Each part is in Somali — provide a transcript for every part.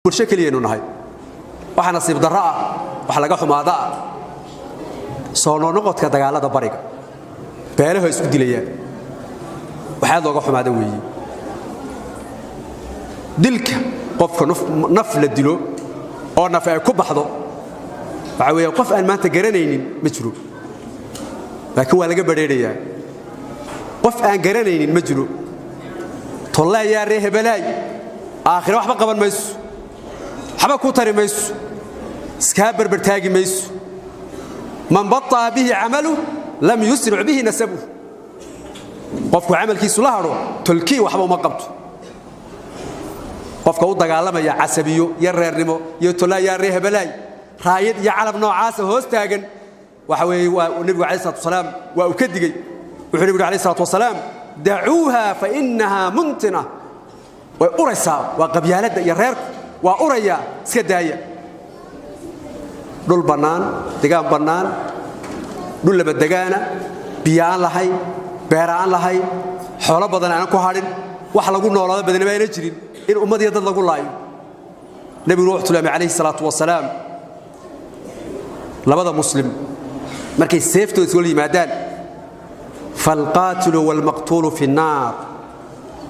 Bulsho keliyaynu nahay. Waxaa nasiib darro ah, wax laga xumaada ah, soo noqnoqodka dagaalada bariga beelaho isku dilayaan. Waxaad looga xumaada weeye dilka qofka. Naf la dilo oo naf ay ku baxdo, waxaa weeye qof aan maanta garanaynin ma jiro, laakiin waa laga badrheerayaa. Qof aan garanaynin ma jiro. Tollaayaa ree hebelaay, aakhire waxba qaban mayso, waxba ku tari mayso, iskaa berbertaagi mayso. من بطأ به عمله لم يسرع به نسبه. Qofku camalkiisu la hadho, tolkii waxba uma qabto. Qofka u dagaalamaya casabiyo iyo reernimo iyo tollaayaa ree hebelaay, raayad iyo calab noocaasa hoos taagan, waxa weeye waa nebigu عليه الصلاة والسلام waa uu ka digey. Wuxuu nebigu عليه الصلاة والسلام: دعوها فإنها منتنة. Way uraysaa, waa qabyaaladda iyo reerku waa urayaa, iska daaya. Dhul bannaan, degaan bannaan, dhul lama degaana, biyo aan lahayn, beera aan lahayn, xoolo badan aanan ku hadhin, wax lagu noolaado badanima ayna jirin, in ummad iyo dad lagu laayo. Nebiguna wuxuu tilmaamay عليه الصلاة والسلام, labada muslim markay seeftooda isla yimaadaan, فالقاتل والمقتول في النار.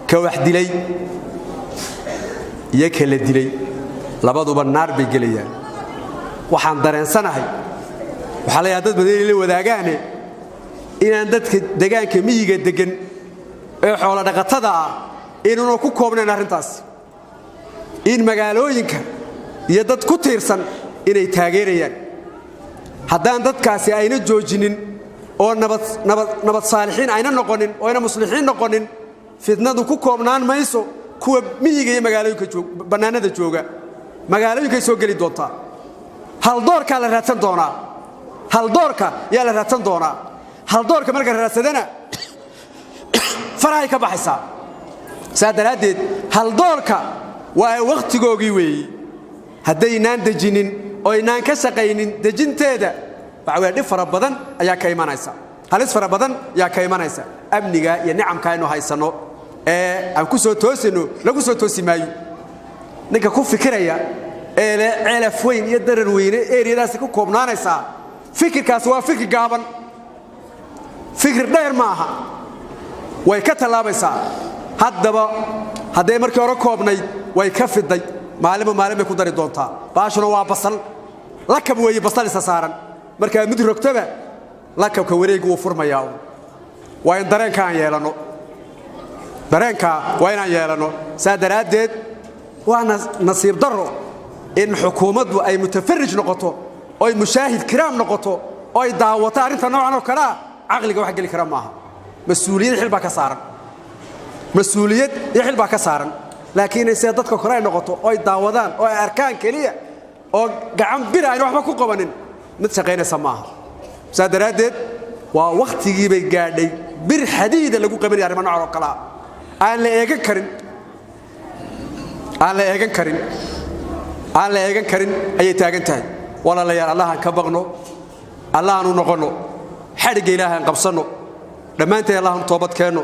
Ka wax dilay iyo ka la dilay labaduba naar bay gelayaan. Waxaan dareensanahay, waxaa la yaha dad badan inay la wadaagaane, inaan dadka degaanka miyiga deggan ee xoolo dhaqatada ah inuuna ku koobnayn arrintaas, in magaalooyinka iyo dad ku tiirsan inay taageerayaan. Haddaan dadkaasi ayna joojinin oo nabad saalixiin ayna noqonin oo ayna muslixiin noqonin, fitnadu ku koobnaan mayso kuwa miyiga iyo magaalooyinka bannaanada jooga. Magaalooyinkay soo geli doontaa. Haldoorkaa la raadsan doonaa, haldoorka yaa la raadsan doonaa. Haldoorka marka la raadsadana, farahay ka baxaysaa. Saa daraaddeed haldoorka waa wakhtigoogii weeyi. Haddaynaan dejinin oo aynaan ka shaqaynin dejinteeda, waxa weya dhib fara badan ayaa ka imanaysa, halis fara badan ayaa ka imanaysa. Amniga iyo nicamka aynu haysanno ee aan ku soo toosayno lagu soo toosi maayo. Ninka ku fikiraya ee le Ceelaf Weyn iyo Darar Weyne eriyadaasi ku koobnaanaysaa, fikirkaasi waa fikir gaaban, fikir dheer ma aha. Way ka tallaabaysaa. Haddaba hadday markii hore koobnayd, way ka fiday. Maalinba maalin bay ku dari doontaa. Baashuna waa basal lakab weeye, basal isa saaran. Markaa mid rogtaba, lakabka wareeggu wuu furmayaa. Waa in dareenka aan yeelanno, dareenka waa inaan yeelanno. Saa daraaddeed waa nasiib darro in xukuumaddu ay mutafarij noqoto, oy mushaahid kiraam noqoto, oy daawato arrinta noocan oo kale ah. Caqliga wax geli kara maaha. Mas-uuliyad xil baa ka saaran, mas-uuliyad iyo xil baa ka saaran. Laakiin inay sida dadka kale ay noqoto, oy daawadaan oo ay arkaan keliya, oo gacan bira ayna waxba ku qabanin, mid shaqaynaysa maaha. Saa daraaddeed waa wakhtigii bay gaadhay bir xadiida lagu qabanaya arrimo noocan oo kale ah. Aan la eegan karin, aan la eegan karin, aan la eegan karin ayay taagan tahay. Walaalayaal, Allahan ka baqno, Allahan u noqonno, xadhigga Ilaahan qabsanno, dhammaanteen Allahanu toobad keenno.